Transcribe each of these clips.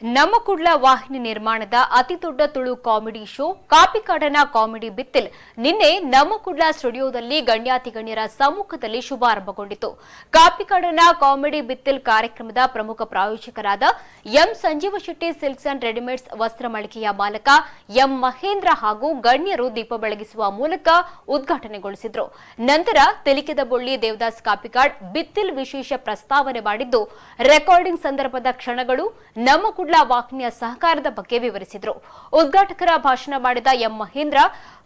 ನಮ್ಮ ಕುಡ್ಲ ವಾಹಿನಿ ನಿರ್ಮಾಣದ ಅತಿದೊಡ್ಡ ತುಳು ಕಾಮಿಡಿ ಶೋ ಕಾಪಿಕಾಡನ ಕಾಮಿಡಿ ಬಿತ್ತಿಲ್ ನಿನ್ನೆ ನಮ್ಮ ಕುಡ್ಲ ಸ್ಟುಡಿಯೋದಲ್ಲಿ ಗಣ್ಯಾತಿ ಗಣ್ಯರ ಸಮ್ಮುಖದಲ್ಲಿ ಶುಭಾರಂಭಗೊಂಡಿತು. ಕಾಪಿಕಾಡನ ಕಾಮಿಡಿ ಬಿತ್ತಿಲ್ ಕಾರ್ಯಕ್ರಮದ ಪ್ರಮುಖ ಪ್ರಾಯೋಜಕರಾದ M Sanjeeva Shetty silks and readymades ವಸ್ತ್ರ ಮಳಿಗೆಯ ಮಾಲಕ ಎಂ ಮಹೇಂದ್ರ ಹಾಗೂ ಗಣ್ಯರು ದೀಪ ಬೆಳಗಿಸುವ ಮೂಲಕ ಉದ್ಘಾಟನೆಗೊಳಿಸಿದರು. ನಂತರ ತೆಲಿಕೆದ ಬೊಳ್ಳಿ ದೇವದಾಸ್ ಕಾಪಿಕಾಡ್ ಬಿತ್ತಿಲ್ ವಿಶೇಷ ಪ್ರಸ್ತಾವನೆ ಮಾಡಿದ್ದು, ರೆಕಾರ್ಡಿಂಗ್ ಸಂದರ್ಭದ ಕ್ಷಣಗಳು, ನಮ್ಮ ಕುಡ್ಲ ವಾಹಿನಿಯ ಸಹಕಾರದ ಬಗ್ಗೆ ವಿವರಿಸಿದರು. ಉದ್ಘಾಟಕರ ಭಾಷಣ ಮಾಡಿದ ಎಂ ಮಹೇಂದ್ರ,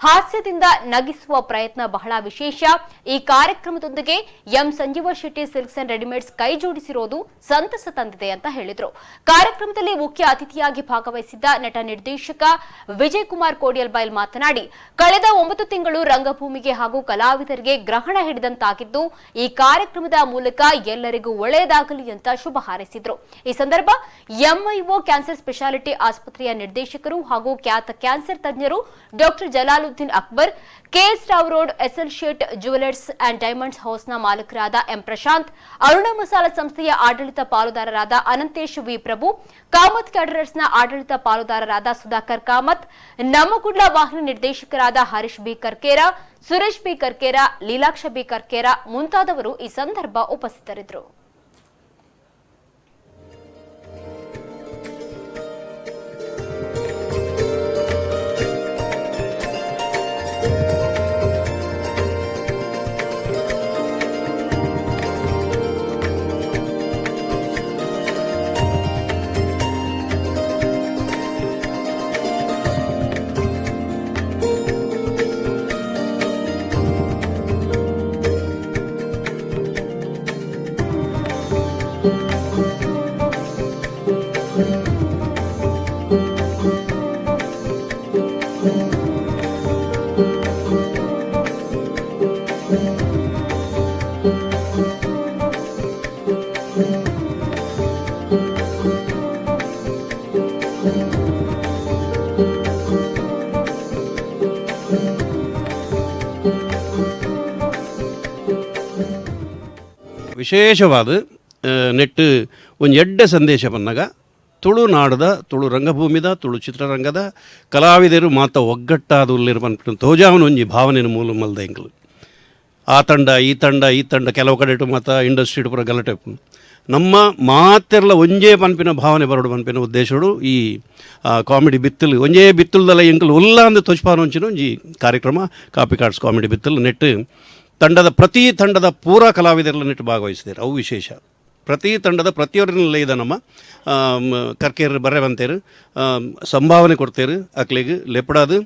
ಹಾಸ್ಯದಿಂದ ನಗಿಸುವ ಪ್ರಯತ್ನ ಬಹಳ ವಿಶೇಷ. ಈ ಕಾರ್ಯಕ್ರಮದೊಂದಿಗೆ M Sanjeeva Shetty silks and readymades ಕೈ ಜೋಡಿಸಿರುವುದು ಸಂತಸ ತಂದಿದೆ ಅಂತ ಹೇಳಿದರು. ಕಾರ್ಯಕ್ರಮದಲ್ಲಿ ಮುಖ್ಯ ಅತಿಥಿಯಾಗಿ ಭಾಗವಹಿಸಿದ್ದ ನಟ ನಿರ್ದೇಶಕ ವಿಜಯ್ ಕುಮಾರ್ ಕೋಡಿಯಲ್ಬೈಲ್ ಮಾತನಾಡಿ, ಕಳೆದ 9 ತಿಂಗಳು ರಂಗಭೂಮಿಗೆ ಹಾಗೂ ಕಲಾವಿದರಿಗೆ ಗ್ರಹಣ ಹಿಡಿದಂತಾಗಿದ್ದು, ಈ ಕಾರ್ಯಕ್ರಮದ ಮೂಲಕ ಎಲ್ಲರಿಗೂ ಒಳ್ಳೆಯದಾಗಲಿ ಅಂತ ಶುಭ ಹಾರೈಸಿದರು. ಈ ಸಂದರ್ಭ MIO cancer speciality ಆಸ್ಪತ್ರೆಯ ನಿರ್ದೇಶಕರು ಹಾಗೂ ಖ್ಯಾತ ಕ್ಯಾನ್ಸರ್ ತಜ್ಞರು doctor Jalaluddin Akbar, KS Rao road SL Shet jewellers and diamonds ಹೌಸ್ನ ಮಾಲೀಕರಾದ ಎಂ ಪ್ರಶಾಂತ್, ಅರುಣ ಮಸಾಲ ಸಂಸ್ಥೆಯ ಆಡಳಿತ ಪಾಲುದಾರರಾದ ಅನಂತೇಶ್ ವಿ ಪ್ರಭು, ಕಾಮತ್ ಕ್ಯಾಟರರ್ಸ್ನ ಆಡಳಿತ ಪಾಲುದಾರರಾದ ಸುಧಾಕರ್ ಕಾಮತ್, ನಮ್ಮ ಕುಡ್ಲ ವಾಹಿನಿ ನಿರ್ದೇಶಕರಾದ Harish B Karkera, Suresh B Karkera, Leelaksha B Karkera ಮುಂತಾದವರು ಈ ಸಂದರ್ಭ ಉಪಸ್ಥಿತರಿದ್ದರು. ವಿಶೇಷವಾದ ನೆಟ್ಟು ಒಂದು ಎಡ್ಡೆ ಸಂದೇಶ ಬಂದಾಗ ತುಳುನಾಡದ, ತುಳು ರಂಗಭೂಮಿದ, ತುಳು ಚಿತ್ರರಂಗದ ಕಲಾವಿದರು ಮಾತ ಒಗ್ಗಟ್ಟಾದ ಉಲ್ಲಿರು ಪನ್ಪಿನ ತೋಜಾವನ ಒಂಜಿ ಭಾವನೆಯ ಮೂಲ ಮಲ್ದ ಎಂಕಲು. ಆ ತಂಡ ಈ ತಂಡ ಈ ತಂಡ ಕೆಲವು ಕಡೆ ಇಟ್ಟು ಮಾತ ಇಂಡಸ್ಟ್ರಿ ಪೂರ ಗಲಾಟೆ ನಮ್ಮ ಮಾತೆರ್ಲ ಒಂಜೇ ಪನ್ಪಿನ ಭಾವನೆ ಬರೋಡು ಪನ್ಪಿನ ಉದ್ದೇಶಡು ಈ ಕಾಮಿಡಿ ಬಿತ್ತಲು ಒಂಜೇ ಬಿತ್ತಲ್ದಲ್ಲ ಎಂಕಲು ಉಲ್ಲ ಅಂದು ತೋಜ್ಪಾನ ಒಂಚಿನ ಒಂಜಿ ಕಾರ್ಯಕ್ರಮ ಕಾಪಿಕಾಡ್ಸ್ ಕಾಮಿಡಿ ಬಿತ್ತಲು ನೆಟ್ಟು ತಂಡದ ಪ್ರತಿ ತಂಡದ ಪೂರಾ ಕಲಾವಿದರೆಲ್ಲ ನೆಟ್ಟು ಭಾಗವಹಿಸಿದ್ದಾರೆ. ಅವು ವಿಶೇಷ. ಪ್ರತಿ ತಂಡದ ಪ್ರತಿಯೊರನ್ನೆಲ್ಲ ಇದೆ ನಮ್ಮ ಕರ್ಕೇರು ಬರ್ರೆ ಬಂತೇರು ಸಂಭಾವನೆ ಕೊಡ್ತೇರು ಅಕ್ಲಿಗೆ ಲೆಪಡಾದು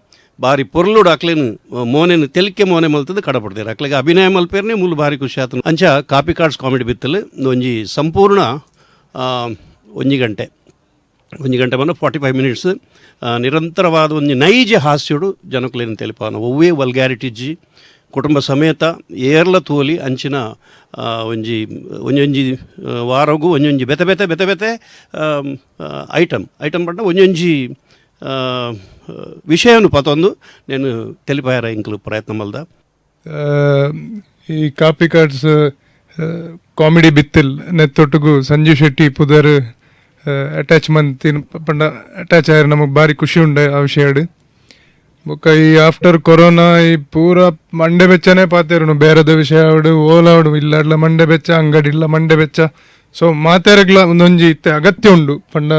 ಬಾರಿ ಪೊರ್ಲುಡು ಅಕ್ಲೇನು ಮೋನೆನು ತೆಲಿಕೆ ಮೋನೆ ಮಲ್ತದ್ದು ಕಡಪಡ್ತೇರು ಅಕ್ಲಿಗೆ ಅಭಿನಯ ಮಲ್ಪೇರ್ನೆ ಮೂಲು ಭಾರಿ ಖುಷಿ ಆತನು. ಅಂಚ ಕಾಪಿಕಾಡ್ಸ್ ಕಾಮಿಡಿ ಬಿತ್ತಲು ಒಂಜಿ ಸಂಪೂರ್ಣ ಒಂಜಿ ಗಂಟೆ ಒಂಜಿ ಗಂಟೆ ಬಂದು 45 ಮಿನಿಟ್ಸ್ ನಿರಂತರವಾದ ಒಂಜಿ ನೈಜ ಹಾಸ್ಯಡು ಜನಕುಲೇನು ತೆಲಿಪಾನ ಒವ್ವೇ ವಲ್ಗ್ಯಾರಿಟಿಜಿ ಕುಟುಂಬ ಸಮೇತ ಏರ್ಲ ತೋಲಿ ಅಂಚಿನ ಒಂಜಿ ಒಂಜೊಂಜಿ ವಾರಗು ಒಂಜೊಂಜಿ ಬೆತೆ ಬೆತೆ ಬೆತೆ ಬೆತೆ ಐಟಮ್ ಐಟಮ್ ಪಂಡ ಒಂಜೊಂಜಿ ವಿಷಯನು ಪತೊಂದು నేను తెలిపాರ ಇಂಕ್ಲು ಪ್ರಯತ್ನ ಮಲ್ದ. ಈ ಕಾಪಿಕಾಡ್ಸ್ ಕಾಮಿಡಿ ಬಿತ್ತಿಲ್ ನೆತ್ತೊಟ್ಟುಗು ಸಂಜೀವ್ ಶೆಟ್ಟಿ ಪುದರ್ ಅಟ್ಯಾಚ್ಮೆಂಟ್ ಪಂಡ ಅಟ್ಯಾಚ್ ಆಯ್ರೆ ನಮಗೆ ಭಾರಿ ಖುಷಿ ಉಂಡೆ ಆ ವಿಷಯಡ್. ಬೊಕ್ಕ ಈ ಆಫ್ಟರ್ ಕೊರೋನಾ ಈ ಪೂರ ಮಂಡೆ ಬೆಚ್ಚನೆ ಪಾತೆರುನು ಬೇರೆದ ವಿಷಯ ಆವಡು ಓಲಾವಡು ಇಲ್ಲಡ್ಲ ಮಂಡೆ ಬೆಚ್ಚ ಅಂಗಡಿ ಇಲ್ಲ ಮಂಡೆ ಬೆಚ್ಚ. ಸೊ ಮಾತೆರಗ್ಲ ಒಂದೊಂಜಿ ಇತ್ತೆ ಅಗತ್ಯ ಉಂಡು ಪಂಡ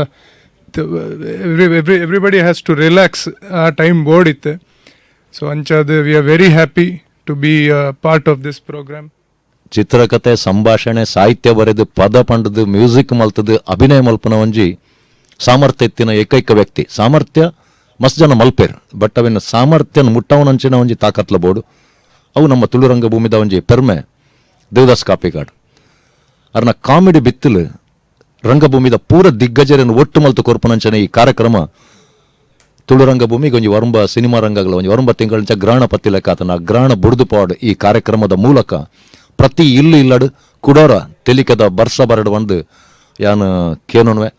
everybody has to relax ಆ ಟೈಮ್ ಬೋರ್ಡ್ ಇತ್ತೆ. ಸೊ ಅಂಚಾದ we are very happy to be part of this programme. ಚಿತ್ರಕಥೆ, ಸಂಭಾಷಣೆ, ಸಾಹಿತ್ಯ ಬರೆದು, ಪದ ಪಂಡದು, ಮ್ಯೂಸಿಕ್ ಮಲ್ತದು, ಅಭಿನಯ ಮಲ್ಪನ ಒಂಜಿ ಸಾಮರ್ಥ್ಯ ಎತ್ತಿನ ಏಕೈಕ ವ್ಯಕ್ತಿ. ಸಾಮರ್ಥ್ಯ ಮಸ್ತ್ ಜನ ಮಲ್ಪೇರ್, ಬಟ್ ಅವಿನ ಸಾಮರ್ಥ್ಯನ ಮುಟ್ಟವನಂಚಿನ ಒಂಜಿ ತಾಕತ್ಲ ಬೋಡು ಅವು ನಮ್ಮ ತುಳು ರಂಗಭೂಮಿದ ಒಂಜಿ ಪೆರ್ಮೆ ದೇವದಾಸ್ ಕಾಪಿಕಾಡ್. ಅರ್ನ ಕಾಮಿಡಿ ಬಿತ್ತಲು ರಂಗಭೂಮಿದ ಪೂರ ದಿಗ್ಗಜರನ್ನು ಒಟ್ಟು ಮಲ್ತು ಕೊರ್ಪನಂಚನೆ ಈ ಕಾರ್ಯಕ್ರಮ ತುಳು ರಂಗಭೂಮಿಗೆ ಒಂಜಿ ವರಂಬ ಸಿನಿಮಾ ರಂಗಗಳ ಒಂಜಿ ವರಂಬ ತಿಂಗಳಂಚ ಗ್ರಹಣ ಪತ್ತಿ ಲೆಕ್ಕ ಆತನ ಗ್ರಹಣ ಬುಡ್ದು ಪಾಡು ಈ ಕಾರ್ಯಕ್ರಮದ ಮೂಲಕ ಪ್ರತಿ ಇಲ್ಲು ಇಲ್ಲಡು ಕುಡೋರ ತೆಲಿಕದ ಬರ್ಸ ಬರಡು ಒಂದು ಯಾನು ಕೇನೋನ್ವೆ.